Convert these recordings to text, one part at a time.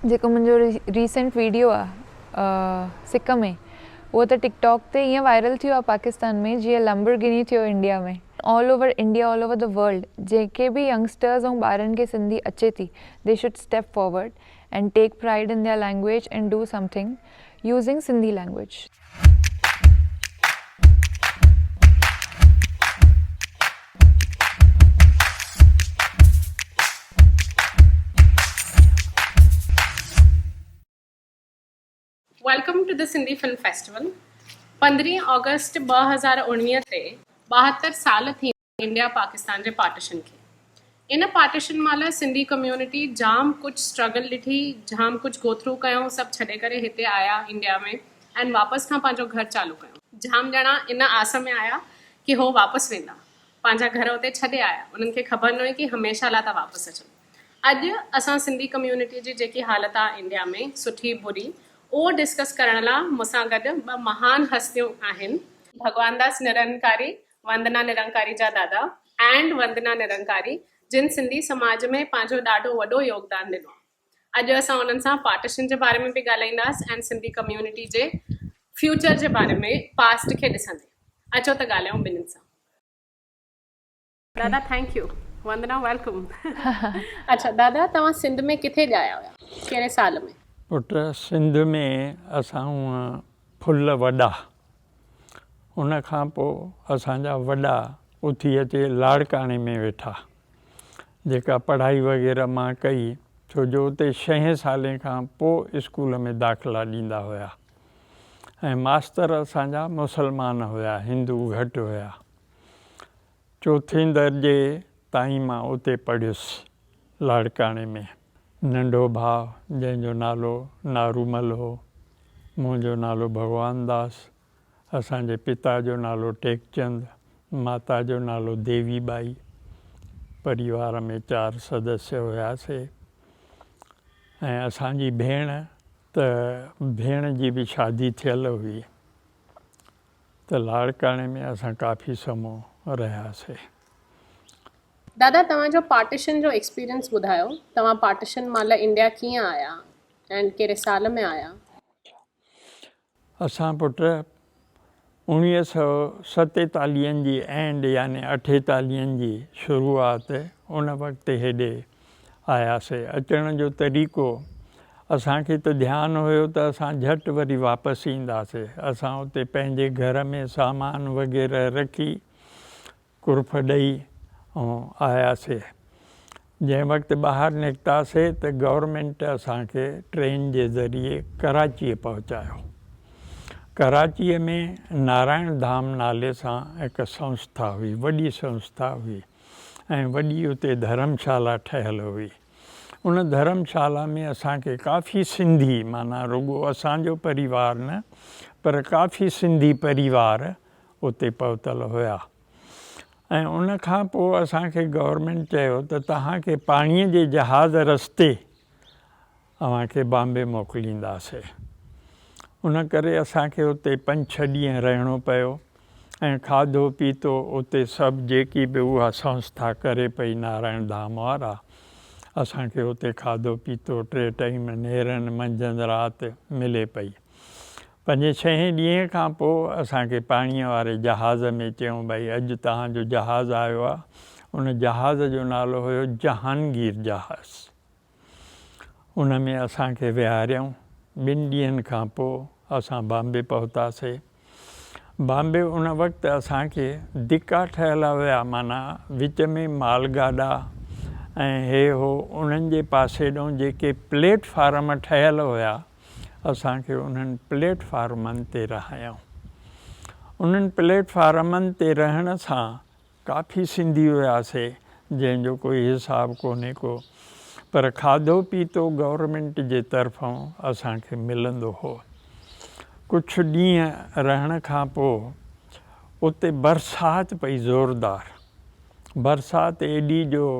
جيڪو منهنجو recent video آ سڪ ۾ اهو ته ٽڪ ٽاڪ تي ائين وائرل ٿيو آ پاڪستان ۾ جيئن لمبرگني ٿيو India ۾. All over India all over the world جيڪي به ينگسٽرز ۽ ٻارن کي سنڌي اچي ٿي they should step forward and take pride in their language and do something using Sindhi language. Welcome to the Sindhi film festival پندرهين August 2019 تي 72 سال ٿي انڊيا پاڪستان جي پارٽيشن کي. ان پارٽيشن مهل سنڌي ڪميونٽي جام ڪجهه اسٽرگل ڏٺي، جام ڪجهه گو ٿرو ڪيائون، سڀ ڇڏي ڪري هتي آيا انڊيا ۾ ۽ واپس کان پنهنجو گهر چالو ڪيائون. جام ڄڻا ان آس ۾ آيا ڪي هو واپس ويندا، پنهنجا گهر اتي ڇڏي آيا، انهن کي خبر نه هئي ڪي هميشه لاء ٿا واپس اچن. اڄ اسان سنڌي ڪميونٽي جي جيڪي حالت آ انڊيا ۾ سٺي بري اهو ڊسڪس ڪرڻ لاء مون سان گڏ ٻه مهان هستيون آهن. ڀڳوانداس نرنڪاري وندنا نرنڪاري جا دادا اينڊ وندنا نرنڪاري جن سنڌي سماج ۾ پنهنجو ڏاڍو وڏو يوگدان ڏنو آهي. اڄ اسان انهن سان پارٽيشن جي باري ۾ به ڳالهائينداس اينڊ سنڌي ڪميونٽي جي فيوچر جي باري ۾ پاسٽ کي ڏسندي. اچو ته ڳالهايون ٻنهين سان. دادا thank you. Vandana welcome. اڇا دادا توهان سنڌ ۾ ڪٿي ڄايا هيا ڪهڙي سال ۾؟ پٽ سنڌ ۾ اسان هونء ڦل وڏا ان کان پوء اسان جا وڏا اٿي اچي لاڙڪاڻي ۾ ويٺا. جيڪا پڙهائي وغيره مان ڪئي، ڇو جو اتي ڇهين سالين کان پوء اسڪول ۾ داخلا ڏيندا هيا ۽ ماستر اسان جا مسلمان هيا، هندو گهٽ هيا. چوٿين درجي تائين مان اتي پڙهيس لاڙڪاڻي ۾. ننڍو ڀاء جنهن جو نالو نارومل هو، منهنجو نالو ڀڳوان داس، اسان جي پتا جو نالو ٽيڪچند، ماتا جو نالو ديوي ٻائي. پريوار ۾ چار سدسيه هياسي ۽ اسان جي ڀيڻ ته ڀيڻ جي به شادي ٿيل هئي ته لاڙڪاڻي ۾ اسان ڪافي سمو رهياسي. دادا توهان جو پارٽيشن جو ايڪسپيرينس ٻڌايو توهان پارٽيشن مهل انڊيا ڪيئن آيا ۽ ڪهڙي سال ۾ آيا. اسان پٽ اوڻيهه سئو ستيتاليهن جي اينڊ يعني اٺيتاليهن جي شروعات ان وقت هيڏي آياسي اچڻ جو طريقو اسان کي ته ڌيان هيو ته اسان جهٽ وري واپس اينداسي اسان اتي پنهنجي گهر ۾ سامان وغيره رکي ڪرف ڏئي ۽ آياسي. جنهن وقت ٻاهر نڪتاسي ته گورنمينٽ اسان کي ٽرين جي ذريعي ڪراچيء پهچايو. ڪراچيء ۾ نارائڻ ڌام نالي سان هڪ سنسٿا هئي، وڏي سنسٿا هئي ۽ وڏي اتي ڌرمشالا ٺهيل هئي. ان ڌرمشالا ۾ اسان کي ڪافي سنڌي معنيٰ رڳو اسان جو پريوار نه پر ڪافي سنڌي پريوار اتي پهتل هيا ۽ ان کان پوء اسان کي گورنمينٽ چيو ته توهان کي پاڻيء جي جهاز رستي اوهان کي بامبي موڪلينداسي. ان ڪري اسان کي اتي پنج ڇهه ڏينهن رهڻو پيو ۽ کاڌو پيتو اتي سڀ جيڪي به اها سنسٿا ڪري پئي نارائڻ ڌام وارا اسان کي اتي کاڌو پيتو ٽي ٽائيم نيرن منجهند رات ملي پئي. پنجين ڇهين ڏينهن کان پوء اسان کي پاڻيء واري جهاز ۾ چيائون ڀائي اڄ توهان جو جهاز آيو آ. ان جهاز جو نالو هيو جهانگير جهاز. ان ۾ اسان کي ويهاريائون. ٻن ڏينهن کان پوء اسان بامبي پهتاسي. بامبي ان وقت اسان کي دڪا ٺهيل هيا معنيٰ وچ ۾ مال گاڏا ۽ هي هو انهن جي پاسي ڏانهن جيڪي پليٽ فارم ٺهيل هيا اسان کي انهن پليٽ فارمن تي رهايائون. انهن پليٽ فارمن تي رهڻ سان ڪافي سنڌي هياسي جنهن جو ڪوئي حساب ڪونهي ڪو پر کاڌو پيتو گورنمينٽ جي طرفان اسان کي ملندو هو. ڪجهه ڏينهن رهڻ کان پوء اتي برسات پئي زوردار. برسات ايڏي جو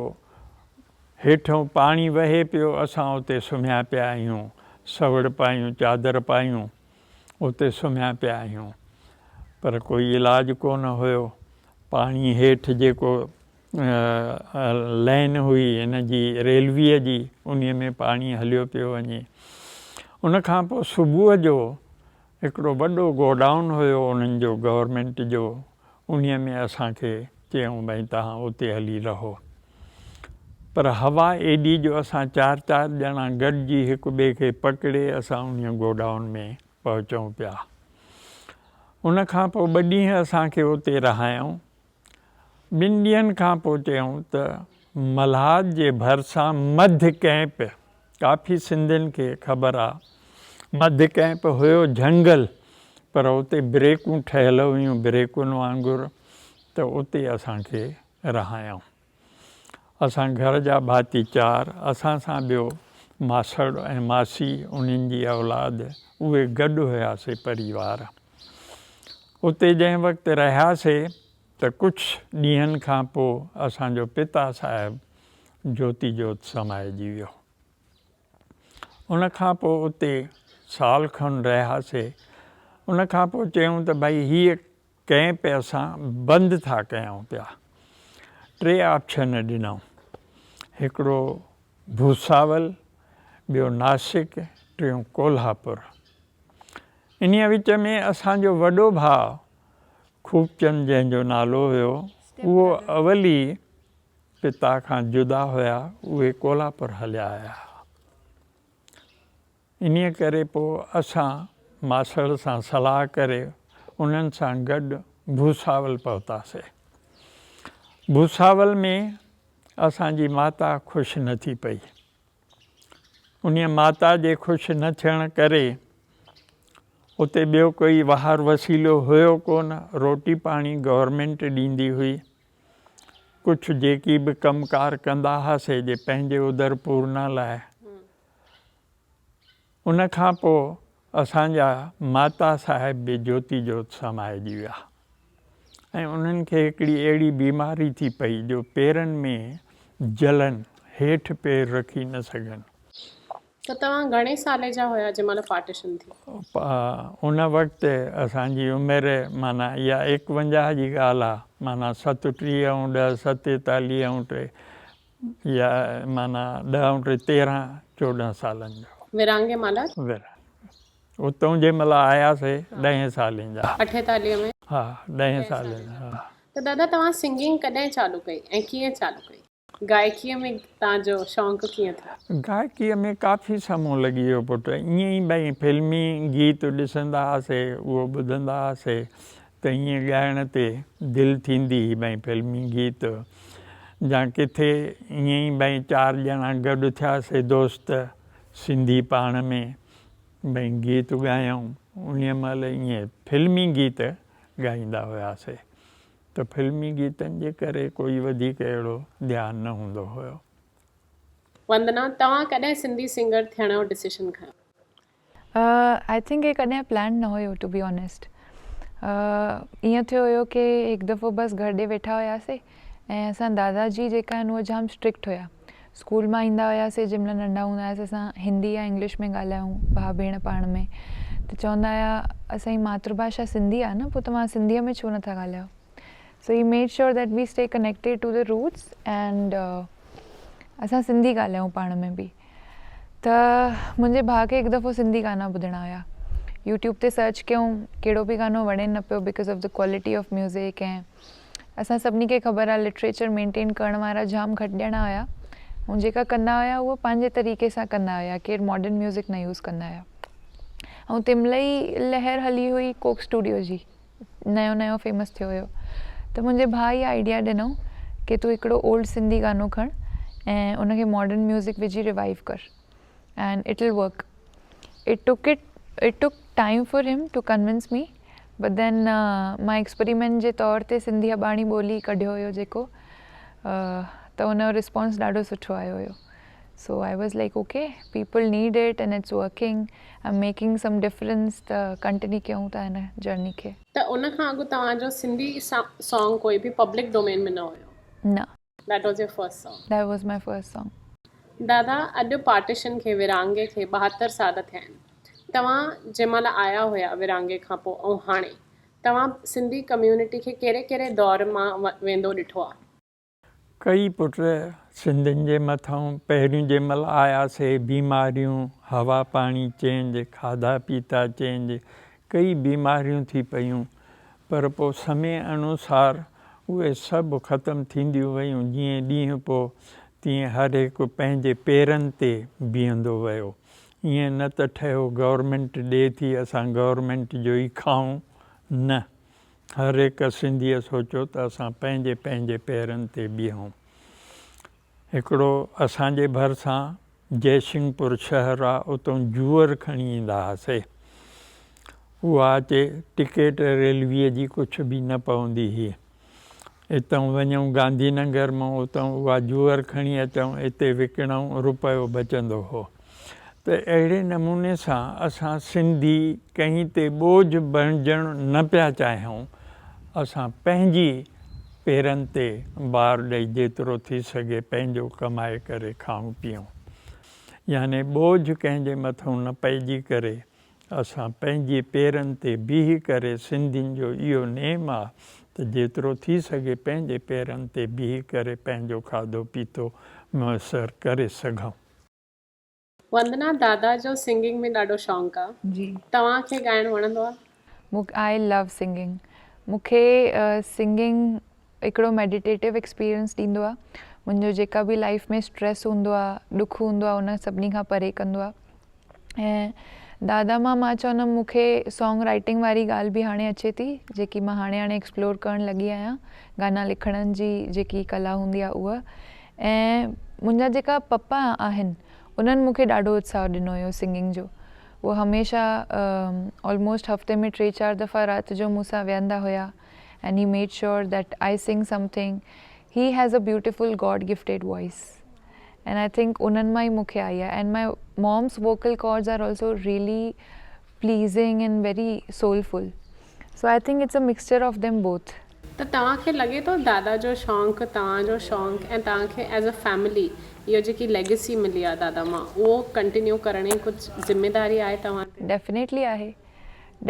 هيٺئون پاڻي وهي پيو، اسان اتي سمهيا پيا آهيون، سوڙ پايون، چادر پايون، اتي سمهيا پيا آهيون، پر ڪوئي علاج ڪونه هيو، پاڻي هيٺ جيڪو لائين هئي هن جي ريلوي جي انهي ۾ پاڻي هليو پيو وڃي. ان کان پوء صبح جو هڪڙو وڏو گوڊائون هيو انهن جو گورنمينٽ جو انهي ۾ اسان کي چيائون ڀئي توهان اتي هلي رهو. پر هوا ايڏي جو اسان چار چار ڄڻا گڏجي هڪ ٻئي کي پڪڙي اسان انهي گوڊائون ۾ پهچون پيا. ان کان پوء ٻه ڏينهن اسان کي اتي رهايائون. ٻن ڏينهن کان پوء چيائون ته ملهار جي ڀرسان مڌ ڪئمپ، ڪافي سنڌين کي خبر آ، مڌ ڪئمپ هيو جهنگل پر اتي بريڪون ٺهيل هيون بريڪن وانگر ته اتي اسان کي رهايائون. اسان گهر جا ڀاتي چار، اسان سان ٻيو ماسڙ ۽ ماسي انهن جي اولاد اهي گڏ هياسي پريوار. اتي جنهن وقت رهياسي ته ڪجهه ڏينهن کان پوء اسان جو پتا صاحب جوتي جوت سمائجي ويو. ان کان پوء اتي سال کن رهياسي. ان کان پوء چيائون ته ڀائي هيء ڪئمپ اسان بند ٿا ڪيائون پيا. ٽي آپشن ڏنائون. هڪڙو ڀوساول، ٻيو ناسڪ، ٽيون ڪولهاپور. انهيء وچ ۾ اسان جو وڏو ڀاء خوبچند جنهن جو نالو هيو، اهو اول ئي پتا کان جدا هيا، اهي ڪولهاپور هليا آيا ها. انهيء ڪري پوء اسان ماسڙ سان صلاح ڪري انهن سان گڏ ڀوساول پهتاسي. ڀوساول ۾ اسان جي ماتا خوش نه ٿي پئي. انهيء ماتا جي خوش نه ٿيڻ ڪري اتي ٻيو ڪوئي واهر وسيلو هيو ڪونه، روٽي پاڻي گورنمينٽ ڏيندي هئي. ڪجهه جيڪي به ڪم ڪار ڪندا هئاسي جي پنهنجي ادر پورنا لاء. ان کان پوء اسان جا ماتا صاحب به جوتي جوت سمائجي ويا ۽ انهن کي هڪڙي اهڙي بيماري ٿي پئي جو پيرن ۾ جلن، هيٺ پير رکي نه سگهن. ته توهان گهڻي سالي جا هيا جنهن مهل پارٽيشن ٿي؟ ان وقت اسان جي عمر معنيٰ اها ايڪونجاهه جي ڳالهه آ، معنيٰ 37 ۽ ڏهه، 47 ۽ ٽي، يا معنيٰ ڏهه ۽ ٽي 13 14 سالن جو. ورهاڱي مهل؟ ورهاڱي اتئون جنهن مهل آياسي ڏهين سالين جا. 48 ۾؟ ها ڏهين سالين جا ها. ته دادا توهان سنگنگ ڪڏهن چالو ڪئي ۽ ڪيئن چالو ڪئي؟ گائڪيء ۾ توهان جو شوق ڪيئن ٿيو؟ گائڪيء ۾ ڪافي سمو لڳي ويو پٽ. ائين ئي ڀئي فلمي گيت ڏسندا هئاسي اهو ٻڌندا هئاسي ته ائين ڳائڻ تي دل ٿيندي هئي ڀئي فلمي گيت جا ڪٿي ائين ئي ڀئي چار ڄڻا گڏ ٿياسي دوست سنڌي پاڻ ۾ ڀئي گيت ڳايائون انهي مهل ائين فلمي گيت ڳائيندا هياسي ته فلمي گيتن جي ڪري ڪوئي وڌيڪ اهڙو ڌيان نه هوندو هيو. وندنا، توهان ڪڏهن سنڌي سنگر ٿيڻ جو ڊسيشن کنيو؟ I think هي ڪڏهن پلان نه هيو ٽو بي آنيسٽ ائين ٿيو هيو ڪي هڪ دفعو بس گهر ڏي ويٺا هياسي ۽ اسان دادا جي جيڪا آهن اهي جام اسٽرڪٽ هيا اسڪول مان ايندا هياسي جنهن مهل ننڍا هوندا هياسي اسان هندي يا انگلش ۾ ڳالهايون ڀاء ڀيڻ پاڻ ۾ ته چوندا هيا اسان جي ماتر ڀاشا سنڌي آهي نه پوء توهان سنڌيء ۾ ڇو نٿا ڳالهايو so he made sure that we stay connected to the roots and اسان سنڌي ڳالهايون پاڻ ۾ به ته منهنجي ڀاء کي هڪ دفعو سنڌي گانا ٻڌڻا هيا يوٽيوب تي سرچ ڪيون ڪهڙو به گانو وڻي نه پيو because of the quality of music ۽ اسان سڀني کي خبر آهي لٽريچر مينٽين ڪرڻ وارا جام گهٽ ڄڻا هيا ۽ جيڪا ڪندا هيا اهو پنهنجي طريقي سان ڪندا هيا ڪير ماڊرن ميوزڪ نه يوز ڪندا هيا ۽ تنهن مهل ئي لهر هلي هئي ڪوڪ اسٽوڊيو جي نيو نيو فيمس ٿيو هيو ته منهنجي ڀاء اها آئيڊيا ڏنو ڪي تون هڪڙو اولڊ سنڌي گانو کڻ ۽ ان کي ماڊرن ميوزڪ وجهي ريوائيو ڪر and it will work it took it it took time for him to convince me but then مان ايڪسپريمينٽ جي طور تي سنڌي اباڻي ٻولي ڪڍيو هيو جيڪو ته ان جو رسپانس ڏاڍو سٺو آيو هيو so I was like okay people need it and it's working I am making some difference ته ڪنٽينيو ڪيون ٿا هن جرني کي. ته ان کان اڳ توهان جو سنڌي سانگ ڪوئي به پبلڪ ڊومين ۾ نه هيو؟ نه. That was your first song. That was my first song. دادا اڄ پارٽيشن کي ورهاڱي کي 72 سال ٿيا آهن توهان جنهن مهل آيا هيا ورهاڱي کان پوء ۽ هاڻي توهان سنڌي ڪميونٽي کي ڪهڙي ڪهڙي دور مان ويندو ڏٺو آ؟ ڪئي پٽ سنڌين جي مٿئون پهريون جنهن مهل آياسي بيماريون، هوا پاڻي چينج، کاڌا پيتا چينج، ڪئي بيماريون ٿي پيون پر پوء سمي انوسار اهي سڀ ختم ٿينديون ويون جيئن ڏينهن پوء تيئن هر هڪ پنهنجي پيرن تي بيهندو ويو. ائين نه ته ٺهيو گورنمينٽ ڏي ٿي اسان گورنمينٽ جو ئي کائون نه هر هڪ سنڌيء سوچيو ته اسان پنهنجي پنهنجي پيرن تي بيهون. هڪڙو اسان جي ڀرسان جئسنگهپور شهر آ اتون جوئر کڻي ايندا هئاسي. اها اچي ٽڪيٽ ريلوي جي ڪجهه به نه پوندي هئي. اتئون وڃون گانڌي ننگر مان اتئون اها جوئر کڻي اچون اتي وڪڻون روپيو بچندو هو. ته اهڙي نموني سان اسان سنڌي ڪنهن تي ٻوجهه بڻجڻ نه پيا چاهيون، اسان پنهنجي پيرن تي بار ڏئي جيترو ٿي سگهي پنهنجو ڪمائي ڪري کائون پيئون. يعني ٻوجهه ڪنهن جي مٿئون نه پئجي ڪري اسان پنهنجي پيرن تي بيهي ڪري سنڌين جو اهو نيم آ ته جيترو ٿي سگهي پنهنجي پيرن تي بيهي ڪري پنهنجو کاڌو پيتو ميسر ڪري سگهون. وندنا دادا جو سنگنگ ۾ ڏاڍو شونق آ. جي. توهان کي ڳائڻ وڻندو آ؟ مون آء لو سنگنگ مون کي سنگنگ هڪڙو ميڊيٽيٽو ايڪسپيرينس ڏيندو آ منهنجو جيڪا به لائف ۾ اسٽريس هوندو آ ڏک هوندو آ ان سڀني کان پري ڪندو آ ۽ دادا مان مان چوندم مون کي سانگ رائٽنگ واري ڳالهه به هاڻي اچي ٿي جيڪي مان هاڻي هاڻي ايڪسپلور ڪرڻ لڳي آهيان گانا لکڻ جي جيڪي ڪلا هوندي آهي اها ۽ منهنجا جيڪا پپا آهن انهن مون کي ڏاڍو اتساهه ڏنو هيو سنگنگ جو اهو هميشه آلموسٽ هفتي ۾ ٽي چار دفعا رات جو مون سان ويهندا هيا and he made sure that I sing something he has a beautiful God gifted voice and I think انهن مان ئي مون کي آئي آهي and my mom's vocal cords are also really pleasing and very soulful so I think it's a mixture of them both. ته توهان کي لڳي ٿو دادا جو شونق توهان جو شونق ۽ توهان کي ايز ا فيملي اهو جيڪي ليگيسي ملي آهي دادا مان اهو ڪنٽينيو ڪرڻ جي ڪجهه ذميداري آهي توهان تي؟ ڊيفينيٽلي آهي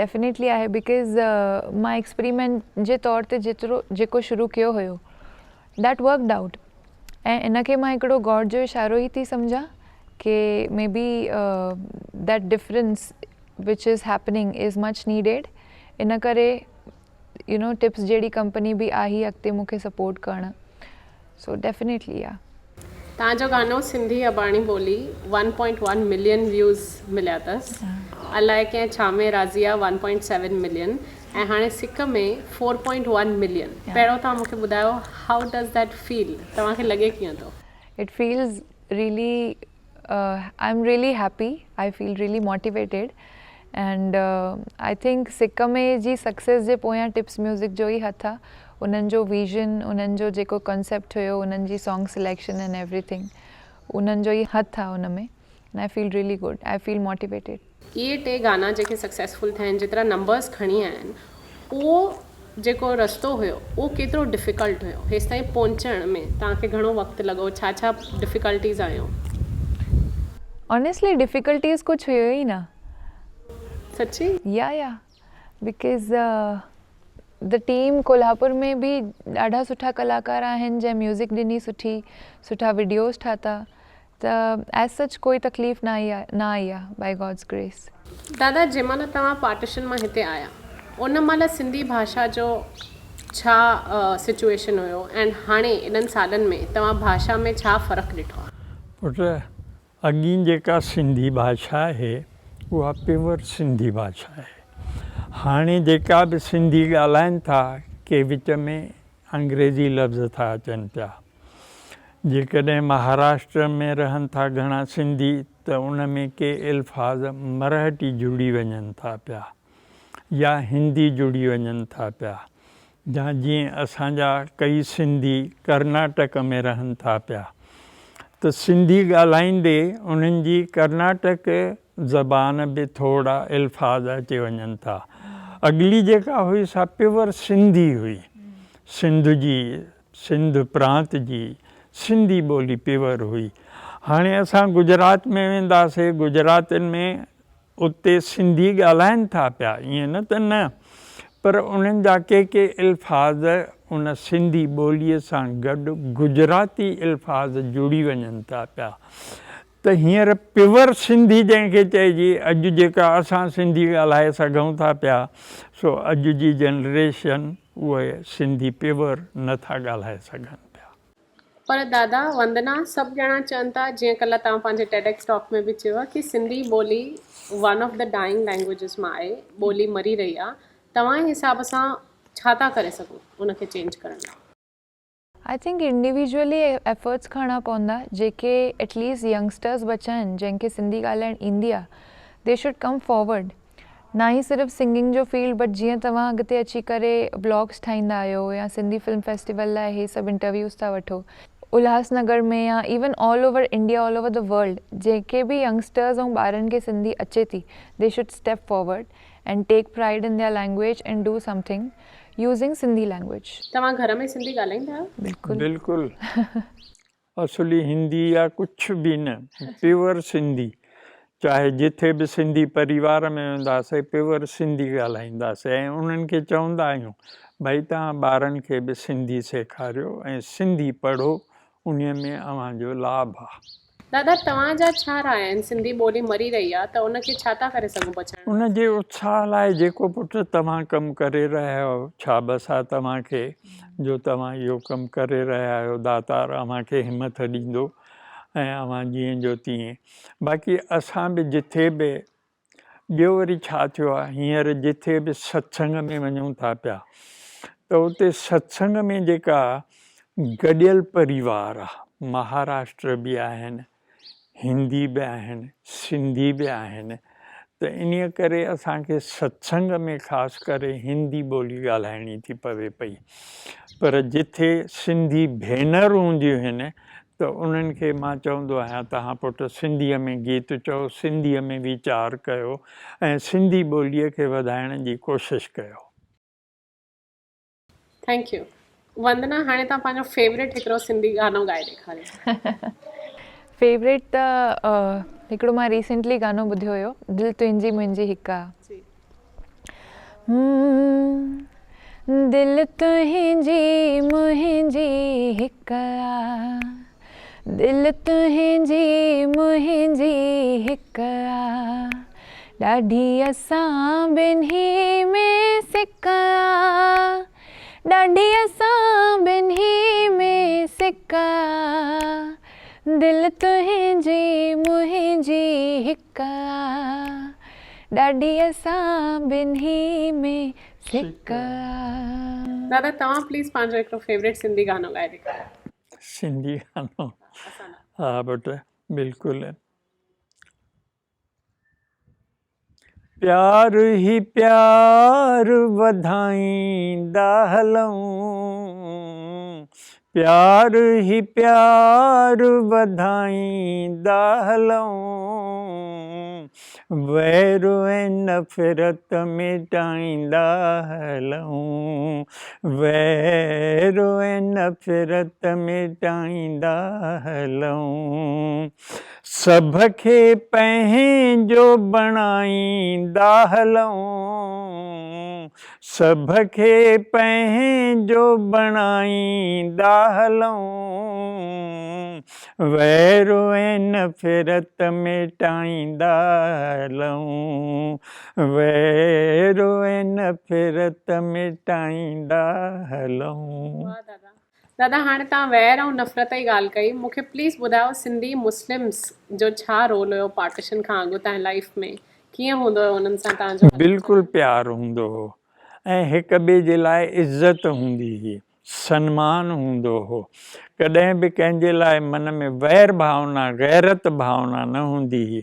ڊيفينيٽلي آهي because مان ايڪسپريمينٽ جي طور تي جيترو جيڪو شروع ڪيو هيو That worked out ۽ ان کي مان هڪڙو گاڊ جو اشارو ئي ٿي سمجهان ڪي maybe that difference which is happening is much needed ان ڪري يو نو ٽپس جهڙي ڪمپني به آهي اڳتي مون کي سپورٽ ڪرڻ سو ڊيفينيٽلي يا. توهان جو گانو سنڌي اباڻي ٻولي one point one million views مليا اٿس الائي ڪنهن ڇا ۾ راضي آ ون پوائنٽ سيون ملين ۽ هاڻي سڪ ۾ فور پوائنٽ ون ملين پهريون توهان مونکي ٻڌايو how does that feel توهان کي لڳي ڪيئن ٿو؟ It feels really I am really happy I feel really motivated and I think سڪ ۾ جي سڪسيس جي پويان ٽپس ميوزڪ جو ئي هٿ آ انهن جو ويزن انهن جو جيڪو ڪنسيپٽ هيو انهن جي سانگ سليڪشن اينڊ ايوري ٿنگ انهن جو ئي هٿ آ ان ۾ and I feel really good I feel motivated. اهي ٽي گانا جيڪي سڪسيسفل ٿيا آهن جيترا نمبرز کڻي آيا آهن اهو جيڪو رستو هيو اهو ڪيترو ڊفيڪلٽ هيو هيستائين پهچڻ ۾ توهان کي گهڻو وقت لڳو ڇا ڇا ڊفيڪلٽيز آيون؟ آنيسٽلي ڊفيڪلٽيز ڪجهه هيو ئي نه. سچي؟ يا يا because the team Kolhapur ۾ به ڏاڍا سٺا ڪلاڪار آهن جنهن ميوزڪ ڏني سٺي سٺا وڊيوز ٺاتا ته ايز سچ ڪوئي تڪليف نه آئي نه آئي آ باء گاڊز گريس. دادا جنهن مهل توهان پارٽيشن مان هتي آيا ان مهل سنڌي ڀاشا جو ڇا سچوئيشن هيو ۽ هاڻي انهن سالن ۾ توهان ڀاشا ۾ ڇا فرق ڏٺو آ؟ پٽ اڳين جيڪا سنڌي ڀاشا آهي اها پيور سنڌي ڀاشا آهي. هاڻي جيڪا به سنڌي ڳالهائن ٿا ڪي وچ ۾ انگريزي لفظ ٿا اچن پيا. جيڪڏهن مهاراشٽر ۾ رهن ٿا گهڻا سنڌي ته ان ۾ ڪي الفاظ مرهٽي جڙي وڃن ٿا پيا يا هندي جڙي وڃن ٿا پيا يا جيئن اسان جا ڪئي سنڌي ڪرناٽڪ ۾ رهن ٿا پيا ته سنڌي ڳالهائيندي انهن جي ڪرناٽڪ زبان به ٿورا الفاظ اچي وڃن ٿا. اڳلي جيڪا هئي سا پيور سنڌي هئي. سنڌ جي، سنڌ پرانت جي سنڌي ٻولي پيور هئي. هاڻي اسان گجرات ۾ وينداسي، گجراتين ۾ اتي سنڌي ڳالهائن ٿا پيا، ائين نه ته نه، پر انهن جا ڪي ڪي الفاظ ان سنڌي ٻوليء سان گڏ گجراتي الفاظ جڙي وڃن ٿا پيا ته هينئر پيور سنڌي جنهن کي چئجي اڄ جيڪا اسان سنڌي ڳالهائي سگهون ٿا پيا سو اڄ جي جنريشن اهي سنڌي پيور نه ٿا ڳالهائي سگهن پيا. پر دادا وندنا سڀ ڄڻا چون ٿا جيئن ڪلهه توهان پنهنجي ٽيڊ ايڪس ٽاڪ ۾ به چيو ڪي سنڌي ٻولي one of the dying languages مان آهي ٻولي مري رهي آ توهان جي حساب سان ڇا ٿا ڪري سگهون ان کي چينج ڪرڻ لاء؟ I think individually efforts کڻڻا پوندا جيڪي ايٽ ليسٽ ينگسٽرز بچا آهن جنهن کي سنڌي ڳالهائڻ ايندي آ the should come forward نه ئي صرف سنگنگ جو فيلڊ بٽ جيئن توهان اڳتي اچي ڪري بلاگس ٺاهيندا آهيو يا سنڌي فلم فيسٽيول لاء هي سڀ انٽرويوز ٿا وٺو الهاس نگر ۾ يا even all over India all over the world جيڪي به ينگسٽرز ۽ ٻارن کي سنڌي اچي ٿي they should step forward and take pride in their language and do something using Sindhi language. توهان گهر ۾ سنڌي ڳالهائيندا آهيو؟ بلڪل. بلڪل اصلي هندي يا ڪجهه به نه پيور سنڌي چاهي جٿي به سنڌي پريوار ۾ وينداسي پيور سنڌي ڳالهائينداسي ۽ انهن کي چوندا آهيون ڀئي توهان ٻارن کي به سنڌي سيکاريو ۽ سنڌي پڙهو انهي ۾ اوهان جو لاڀ آ. دادا توهان جا ڇا راء آهن سنڌي ٻولي مري رهي آ ته ان کي ڇا ٿا ڪري سگهون بچائڻ لاء؟ ان جي اتساهه لاء جيڪو پٽ توهان ڪم ڪري رهيا آهيو شابس آ توهان کي جو توهان اهو ڪم ڪري رهيا آهيو داتار اوهان کي همٿ ڏيندو ۽ اوهان جيئن جو تيئن باقي اسان به جٿي به ٻيو وري ڇا ٿيو آهي هينئر جٿي به ستسنگ ۾ وڃون ٿا پيا ته اتي ستسنگ ۾ جيڪا گڏيل پريوار آهي مهاراشٽر به آهن هندي به آهن، سنڌي به آهن ته انهيء ڪري اسان کي ستسنگ ۾ خاص ڪري هندي ٻولي ڳالهائڻي ٿي پوي پئي. پر جٿي سنڌي ڀينر هونديون هن ته انهن کي مان چوندو آهيان توهان پٽ سنڌيء ۾ گيت چئو، سنڌيء ۾ ويچار ڪيو ۽ سنڌي ٻوليء کي وڌائڻ جي ڪوشش ڪيو. Thank you Vandana هاڻي توهان پنهنجو فيوريٽ هڪڙو سنڌي گانو ڳائي ڏيکاريو. فيوريٽ ته هڪڙو مان ريسينٽلي گانو ٻڌيو هيو دل تنهنجي منهنجي هڪ آ. دل تنهنجي منهنجي هڪ آ دل تنهنجي منهنجي هڪ آ ڏاڍي اسان ٻنهي ۾ سڪ آ ڏاڍي اسان ٻنهي ۾ سڪ آ دل تنهنجي منهنجي هڪ آ ڏاڍي اسان ٻنهي ۾ سڪ آ. دادا توهان پليز پنهنجو هڪڙو فيوريٽ سنڌي گانو ڳائي ڏيکاريو. سنڌي گانو ها پٽ بلڪل. پيار هي پيار وڌائيندا هلون پيار هي پيار وڌائيندا هلون وير ۽ نفرت مٽائيندا هلون وير ۽ نفرت مٽائيندا هلون سڀ کي پنهنجو بڻائيندا هلون سڀ کي پنهنجو بڻائيندا هلون وير ۽ نفرت مٽائيندا هلون وير ۽ نفرت مٽائيندا هلون. واھ دادا دادا هاڻي توهان وير ۽ نفرت جي ڳالهه ڪئي مون کي پليز ٻڌايو سنڌي مسلمس جو ڇا رول هيو پارٽيشن کان اڳ تائين لائيف ۾ ڪيئن هوندو هيو انهن سان توهان جو هلڻ بلڪل چلڻ. پيار هوندو هو ۽ هڪ ٻئي جي لاء عزت هوندي هئي سنمان هوندو هو ڪڏهن به ڪنهن جي لاء من ۾ وير ڀاونا غيرت ڀاونا نه هوندي هئي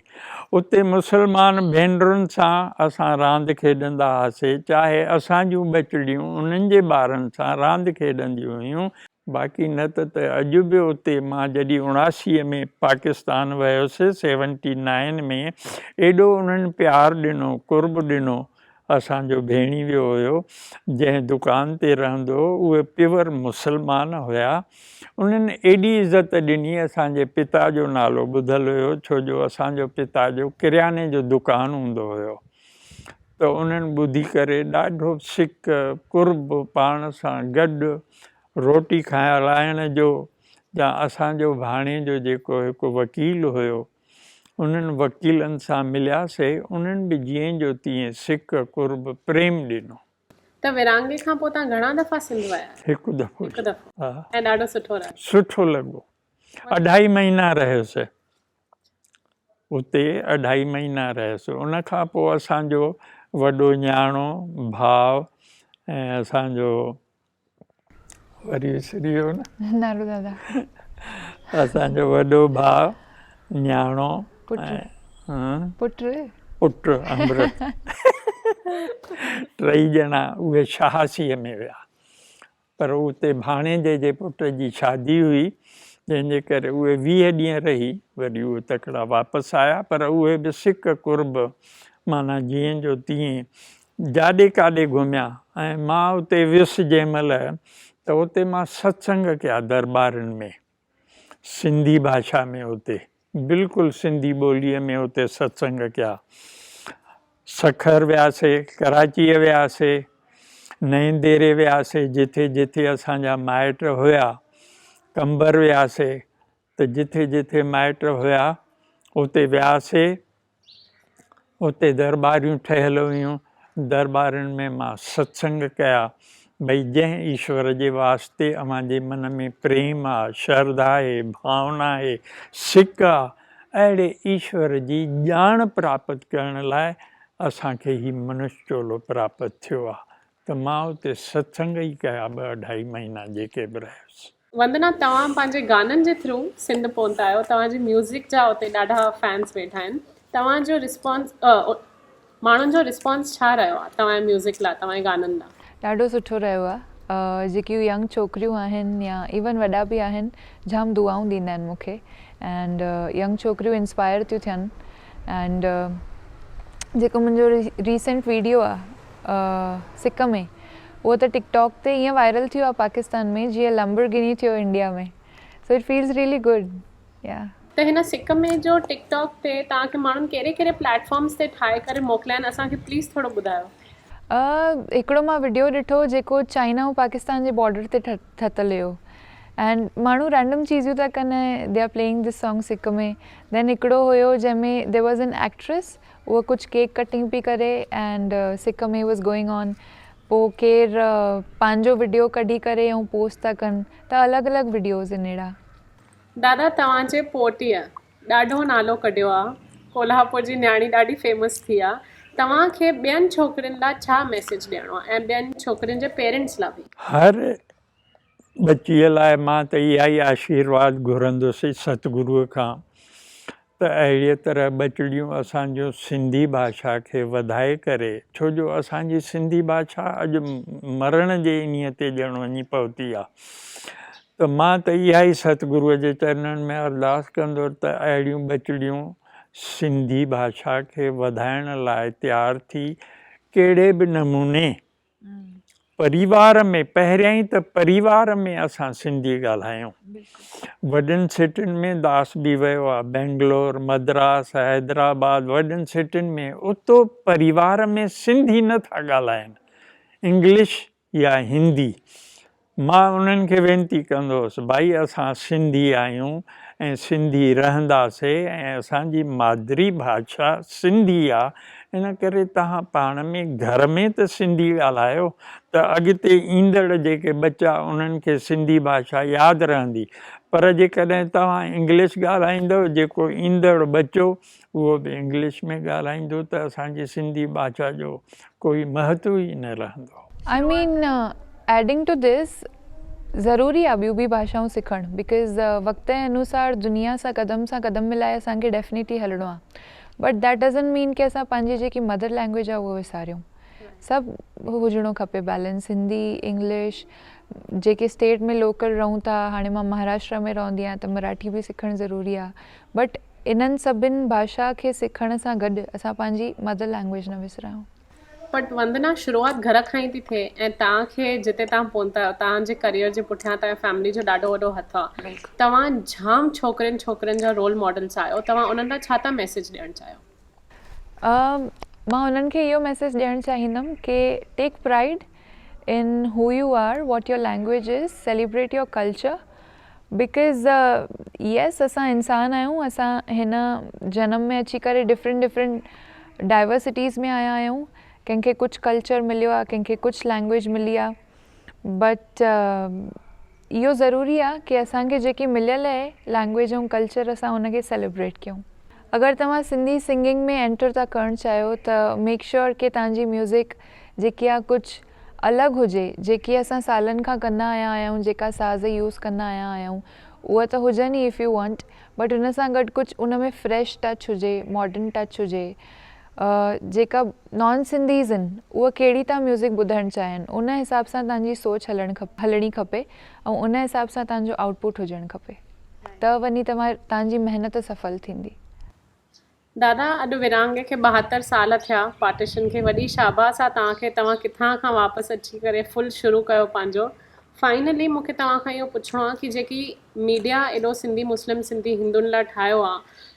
اتي مسلمان ڀينرن سان اسان راند کيڏندا هئاسي، چاهي اسان جون ٻچڙيون انهن جي ٻارن سان راند کيڏنديون هيون، باقي نه ته ته اڄ به اتي مان جڏهن 79 ۾ پاڪستان ويس سيونٽي نائين ۾ ايڏو انهن پيار ڏنو قرب ڏنو اسان جو ڀيڻيويو هيو جنهن دڪان تي رهندو هو اهي پيور مسلمان هيا انهن ايڏي عزت ڏني اسان جي پتا جو نالو ٻڌل هيو ڇو جو اسان جو پتا جو ڪرياني جو دڪان هوندو هيو ته انهن ٻڌي ڪري ڏاڍو سڪ قرب پاڻ سان گڏ روٽي کارائڻ جو يا اسان جو ڀاڻيجو جيڪو هڪ وڪيل هيو انهن وڪيلن سان ملياسي انهن به جيئن جو تيئن سڪ قرب پريم ڏنو. ته ورهاڱي کان پوء توهان گهڻا دفعا سنڌ ويا آهيو؟ هڪ دفعو. هڪ دفعو. ها. ۽ ڏاڍو سٺو رهيو. سٺو لڳو. اڍائي مهينا رهيس. اتي اڍائي مهينا رهيس. ان کان پوء اسان جو وڏو نياڻو ڀاء ۽ اسان جو وري وسري ويو نه. نارو دادا. اسان جو وڏو ڀاء نياڻو پٽ پٽ پٽ امرت ٽئي ڄڻا اهي ڇهاسيء ۾ ويا. پر اتي ڀاڻيجي جي پٽ جي شادي هئي، جنهن جي ڪري اهي 20 ڏينهن رهي وري اهي تڪڙا واپس آيا، پر اهي به سڪ قرب معنيٰ جيئن جو تيئن جاڏي ڪاڏي گهميا ۽ مان اتي ويس جنهن مهل ته اتي مان ستسنگ ڪيا درٻارن ۾ سنڌي ڀاشا ۾ اتي بلڪل سنڌي ٻوليء ۾ اتي ستسنگ ڪيا. سکر وياسي، ڪراچيء وياسي، نئين ديري وياسي، جٿي جٿي اسان جا مائٽ هيا، قمبر وياسي ته جٿي جٿي مائٽ هيا اتي وياسي. اتي درٻاريون ٺهيل هيون، درٻارين ۾ مان ستسنگ ڪيا، ڀئي جنهن ايشور جي واسطي اوهان جي من ۾ پريم آ، شرڌا آهي، ڀاونا آهي، سڪ آ، اهڙي ايشور جي ڄاڻ پراپت ڪرڻ لاء اسان کي هي منش چولو پراپت ٿيو آ، ته مان اتي ستسنگ ئي ڪيا ٻه اڍائي مهينا جيڪي به رهيس. وندنا توهان پنهنجي گانن جي ٿرو سنڌ پهتا آهيو توهان جي ميوزڪ جا اتي ڏاڍا فينس ويٺا آهن توهان جو رسپانس ماڻهن جو رسپانس ڇا رهيو آهي توهان جي ميوزڪ لا توهان جي گانن لا. ڏاڍو سٺو رهيو آهي جيڪيون ينگ ڇوڪريون آهن يا ايون وڏا به آهن جام دعائون ڏيندا آهن مون کي اينڊ ينگ ڇوڪريون انسپائر ٿيون ٿين اينڊ جيڪو منهنجو ريسنٽ ويڊيو آهي سڪ ۾ اهو ته ٽڪ ٽاڪ تي ائين وائرل ٿيو آهي پاڪستان ۾ جيئن لمبرگني ٿيو India ۾ so it feels really good يا. ته هن سڪ ۾ جو ٽڪ ٽاڪ تي توهان کي ماڻهن ڪهڙي ڪهڙي پليٽ فارمز تي ٺاهي ڪري موڪليا آهن اسان کي پليز ٿورو ٻڌايو. هڪڙو مان وڊيو ڏٺو جيڪو چائنا ۽ پاڪستان جي بارڊر تي ٺتل هيو اينڊ ماڻهو رينڊم چيزيون ٿا ڪن ۽ they are playing this song سڪ ۾ دين هڪڙو هيو جنهن ۾ there was an actress اها ڪجهه ڪيڪ ڪٽنگ پئي ڪري اينڊ سڪ ۾ واز گوئنگ آن پوء ڪير پنهنجو وڊيو ڪڍي ڪري ۽ پوسٽ ٿا ڪن ته الڳ الڳ وڊيوز آهن اهڙا. دادا توهان جي پوٽيء ڏاڍو نالو ڪڍيو آ ڪولهاپور جي نياڻي ڏاڍي فيمس ٿي آ توهان کي ٻين ڇوڪرين لا ڇا ميسيج ڏيڻو آ ۽ ٻين ڇوڪرين جي پيرنٽس لا به. هر ٻچيء لاء مان ته اها ئي آشيرواد گهرندس ستگروء کان ته اهڙيء طرح ٻچڙيون اسان جون سنڌي ڀاشا کي وڌائي ڪري، ڇو جو اسان جي سنڌي ڀاشا اڄ مرڻ جي انهيء تي ڄڻ وڃي پهتي آ. ته مان ته اها ئي ستگروء جي چرنن ۾ ارداس ڪندس ته اهڙيون ٻچڙيون سنڌي ڀاشا کي وڌائڻ لاء تيار ٿي ڪهڙي به نموني پريوار ۾ پهريائين ته پريوار ۾ اسان سنڌي ڳالهايون. وڏين سٽين ۾ داس به ويو آ، بينگلور، مدراس، حيدرآباد وڏين سٽين ۾ اتو پريوار ۾ سنڌي نه ٿا ڳالهائن، انگلش يا هندي. مان انهن کي وينتي ڪندو هوس، ڀائي اسان سنڌي آهيون ۽ سنڌي رهنداسي ۽ اسان جي مادري ڀاشا سنڌي آ، ان ڪري توهان پاڻ ۾ گهر ۾ ته سنڌي ڳالهايو ته اڳتي ايندڙ جيڪي ٻچا انهن کي سنڌي ڀاشا ياد رهندي، پر جيڪڏهن توهان انگلش ڳالهائيندؤ جيڪو ايندڙ ٻچو اهو به انگلش ۾ ڳالهائيندو ته اسان جي سنڌي ڀاشا جو ڪوئي مهتو ئي نه رهندو. I mean adding to this ضروري آ ٻيون به ڀاشائون سکڻ because وقت جي انوسار دنيا سان قدم سان قدم ملائي اسان کي ڊيفنيٽلي هلڻو آ بٽ that doesn't مين ڪي اسان پنهنجي جيڪي مدر لينگويج آ اهو وساريون سڀ هجڻو کپي بيلنس هندي انگلش جيڪي اسٽيٽ ۾ لوڪل رهون ٿا هاڻي مان مهاراشٽرا ۾ رهندي آهيان ته مراٺي به سکڻ ضروري آ بٽ انهن سڀن ڀاشا کي سکڻ سان گڏ اسان پنهنجي مدر لينگويج نه وسرايون. بٽ وندنا شروعات گهر کان ئي ٿي ٿئي ۽ توهان کي جتي توهان پهتا آهيو توهان جي ڪريئر جي پٺيان توهان جي فيملي جو ڏاڍو وڏو هٿ آهي توهان جام ڇوڪرين ڇوڪرين جا رول ماڊلس آهيو توهان انهن لاء ڇا ٿا ميسيج ڏيڻ چاهيو؟ مان انهن کي اهو ميسيج ڏيڻ چاهيندم ڪي take pride in who you are what your language is celebrate your culture because yes اسان انسان آهيون اسان هن جنم ۾ اچي ڪري ڊفرنٽ ڊفرنٽ ڊائورسٽيز ۾ آيا آهيون ڪنهن کي ڪجهه ڪلچر مليو آهي ڪنهن کي ڪجهه لينگويج ملي آهي بٽ اهو ضروري آ ڪي اسان کي جيڪي مليل اهي لينگويج ۽ ڪلچر اسان ان کي سيليبريٽ ڪيون. اگر توهان سنڌي سنگنگ ۾ اينٽر ٿا ڪرڻ چاهيو ته ميڪ شوئر ڪي توهان جي ميوزڪ جيڪي آ ڪجهه الڳ هجي جيڪي اسان سالن کان ڪندا آيا آهيون جيڪا ساز يوز ڪندا آيا آهيون اهي ته هجن ئي if you want but ان سان گڏ ڪجهه ان ۾ فريش ٽچ هجي ماڊرن ٽچ هجي جيڪا نان سنڌيز آهن اهي ڪهڙي ٿا ميوزڪ ٻڌڻ چاهين ان حساب سان توهان جي سوچ هلڻ هلڻي کپي ۽ ان حساب سان توهان جو آئوٽ پٽ هجڻ کپي ته وڃي توهان توهان جي محنت سڦل ٿيندي. دادا اڄ ورهاڱي کي 72 سال ٿيا پارٽيشن کي وڏي شاباس آ توهان کي توهان ڪٿان کان واپس اچي ڪري فل شروع ڪيو پنهنجو فائنلي مون کي توهان کان اهو پڇڻو آ ڪي جيڪي ميڊيا ايڏو سنڌي مسلم سنڌي هندن لا ٺاهيو آ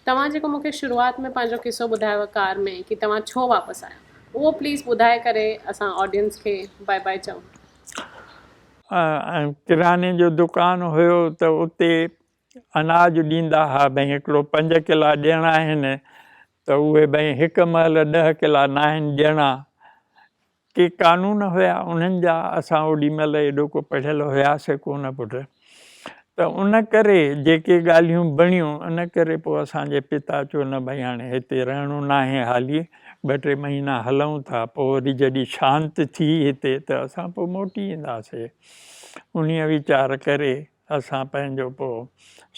توهان جيڪو مون کي شروعات ۾ پنهنجو قصو ٻڌايو ڪار ۾ ڪي توهان ڇو واپس آيا اهو پليز ٻڌائي ڪري اسان آڊينس کي بائي بائي چئون. ڪراني جو دڪان هيو ته اتي اناج ڏيندا ها ڀئي هڪڙو پنج ڪلا ڏيڻا آهن ته اهي ڀئي هڪ مهل ڏهه ڪلا ناهن ڏيڻا ڪي قانون هيا انهن جا اسان اوڏي مهل ايڏو ڪو پڙهيل هياسي ڪونه پٽ ته ان ڪري جيڪي ڳالهيون بڻيون ان ڪري پوء اسان جي پتا چيو نه ڀئي هاڻي هتي رهڻو ناهي حالي ٻه ٽي مهينا هلون ٿا پوء وري جڏهن شانت ٿي هتي ته اسان پوء موٽي اينداسي انهيء ويچار ڪري اسان پنهنجو پوء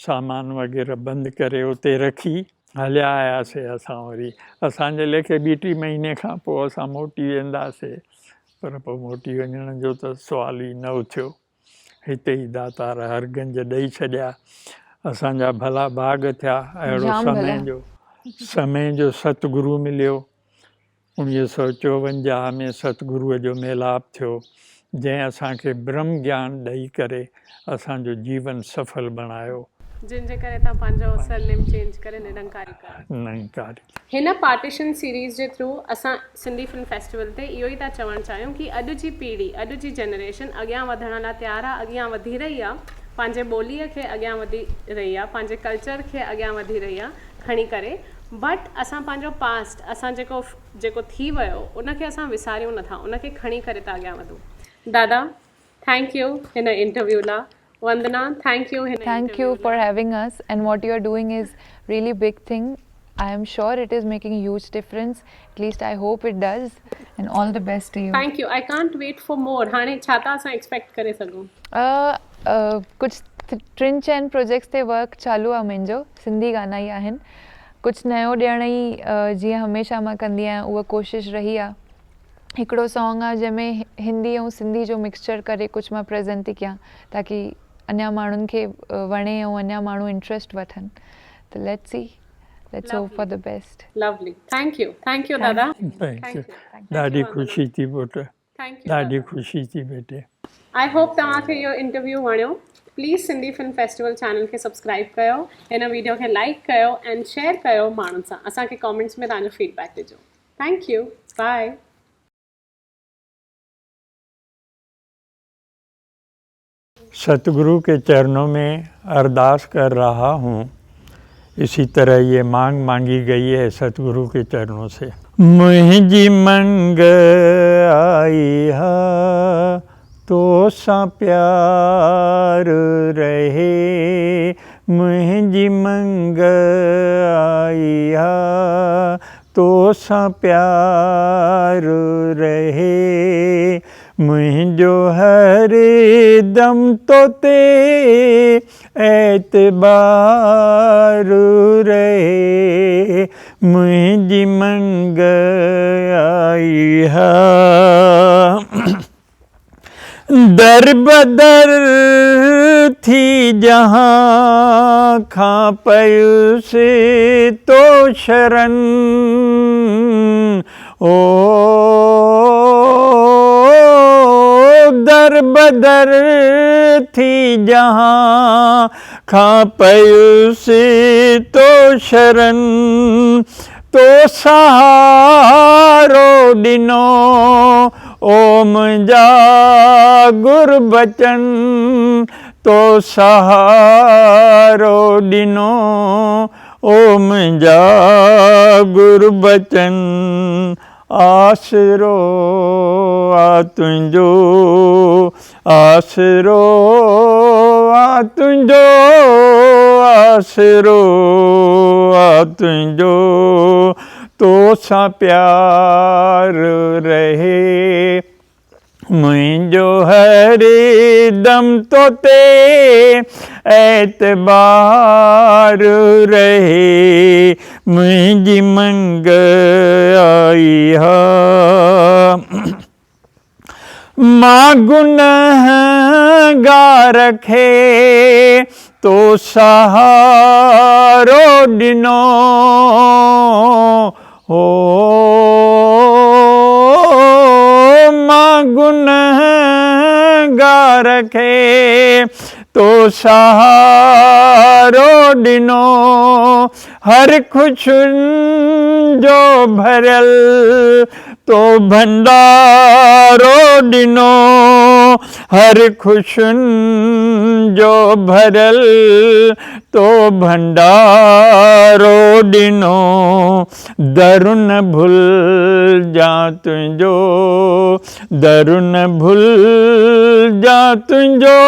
سامان وغيره بند ڪري اتي رکي هليا آياسي. اسان وري اسان جي ليکي ٻي ٽي مهيني کان پوء اسان موٽي وينداسي پر پوء موٽي وڃڻ جو ته سوال ئي نه اٿيو. هتي ئي داتار هر گنج ڏئي ڇڏيا. اسان جا ڀلا ڀاڳ ٿيا. اهڙو سمي جو سمي جو ستگرو مليو. 1954 ۾ ستگروء جو ميلاپ ٿيو، جنهن اسان کي برهم گيان ڏئي ڪري اسان جو جيون سڦل بڻايو. جنهن جي ڪري توهان پنهنجو سرنيم چينج ڪري نرنڪاري ڪيو. نرنڪاري. هن پارٽيشن سيريز جي ٿرو اسان سنڌي فلم فيسٽيول تي اهو ئي ٿا چوڻ چاهيون ڪي اڄ جي پيڙهي اڄ جي جنريشن اڳيان وڌڻ لا تيار آ اڳيان وڌي رهي آ پنهنجي ٻوليء کي اڳيان وڌي رهي آ پنهنجي ڪلچر کي اڳيان وڌي رهي آ کڻي ڪري بٽ اسان پنهنجو پاسٽ اسان جيڪو جيڪو ٿي ويو ان کي اسان وساريون نٿا ان کي کڻي ڪري ٿا اڳيان وڌون دادا thank you هن interview law Vandana thank you هن thank you for having us and what you are doing is really big thing I am sure it is making huge difference at least I hope it does and all the best to you. Thank you I can't wait for more هاڻي ڇا ٿا اسان expect ڪري سگهون. ڪجهه ٽن چئن projects تي ورڪ چالو آ منهنجو سنڌي گانا ئي آهن ڪجهه نيو ڏيڻ ئي جيئن هميشه مان ڪندي آهيان اها ڪوشش رهي آ هڪڙو سانگ آ جنهن ۾ هندي ۽ سنڌي جو مڪسچر ڪري ڪجهه مان پريزنٽ ٿي ڪيان تاڪي اڃا ماڻهن کي وڻي ۽ اڃا ماڻهو انٽريسٽ وٺن ته let's see let's hope for the best. Lovely thank you thank you دادا thank you ڏاڍي خوشي ٿي پٽ ڏاڍي خوشي ٿي بيٽي. I hope توهان کي اهو انٽرويو وڻيو please Sindhi film festival channel کي سبسڪرائب ڪيو هن ويڊيو کي لائيڪ ڪيو ۽ شيئر ڪيو ماڻهن سان اسان کي ڪامينٽس ۾ توهان جو فيڊ بيڪ ڏجو thank you by. Satguru ڪي چرنون مين ارداس ڪر رها هون اسي طرح يي مانگ مانگي گئي هي ستگرو ڪي چرنون سي. منهنجي منگ آئي ها توسان پيار رهي منهنجي منگ آئي ها توسان پيار رهي منهنجو هر دم توتي اعتبار رهي منهنجي منگ آئي ها دربدر ٿي جهان کان پيس تو شرن او دربدر ٿي جهان کان پيس تو شرن تو سهارو سهارو ڏنو، او منهنجا گربچن تو سهارو ڏنو، او منهنجا گربچن آسرو آ تنهنجو، آسرو آ تنهنجو، آسرو آ تنهنجو، توسان پيار رهي منهنجو هر دم تو تي اعتبار رهي منهنجي منگ آئي ها. مان گنهگار کي تو سهارو ڏنو، هو مان گنهگار کي تو سهارو ڏنو، هر خوشين جو ڀريل تو ڀنڊارو ڏنو، هر خوشين جو ڀريل تو ڀنڊارو ڏنو، در نه ڀلجان تنهنجو، در نه ڀلجان تنهنجو،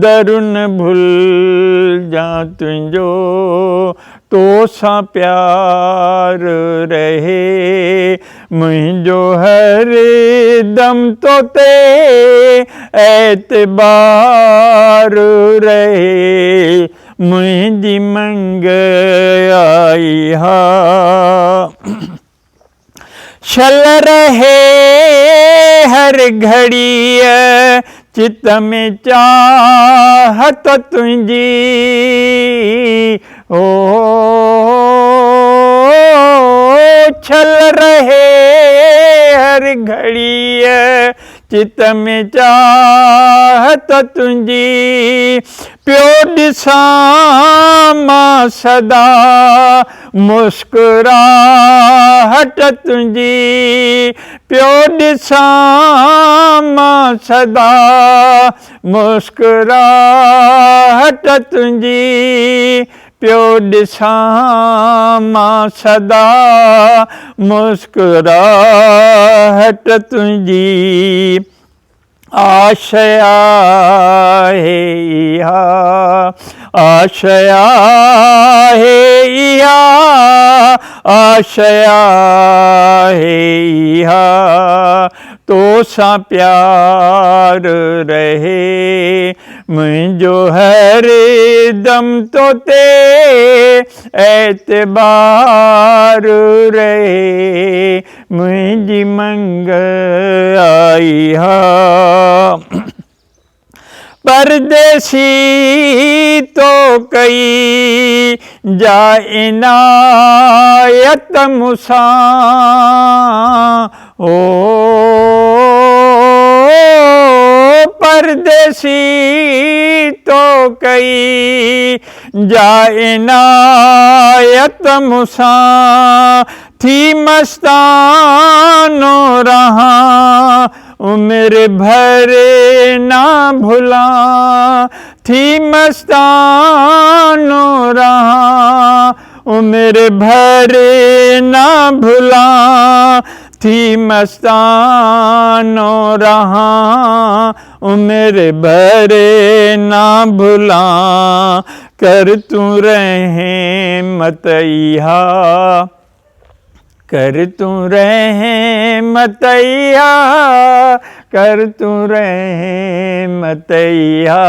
در نه ڀلجان تنهنجو، توسان پيار رهي منهنجو هر دم تو تي اعتبار رهي منهنجي منگ آئي ها. شل رهي هر گهڙيء چت ۾ چاهت تنهنجي، او شل رهي هر گهڙيء چت ۾ چاهت تنهنجي، پيو ڏسان مان سدا مسڪراهٽ تنهنجي، پيو ڏسان مان سدا مسڪراهٽ تنهنجي، پيو ڏسان مان سدا مسڪراهٽ تنهنجي، آشا آهي اها، آشا آهي اها، آشا آهي اها، توسان پيار رهي منهنجو هر دم تو تي اعتبار رهي منهنجي منگ آئي ها. پرديسي تو ڪئي جا عنايت مون سان، او پرديسي تو ڪئي جا عنايت مون سان، ٿي مستانو رهان عمر ڀر نه ڀلان، ٿي مستانو رهان عمر ڀر نه ڀلان، ٿي مستانو رهان عمر ڀر نه ڀلان، ڪر تون رحمت اها، ڪر تون رحمت اها، ڪر تون رحمت اها،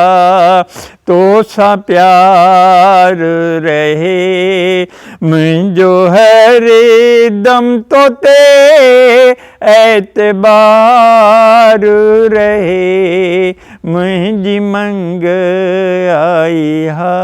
توسان پيار رهي منهنجو هر دم تو تي اعتبار رهي منهنجي منگ آئي ها.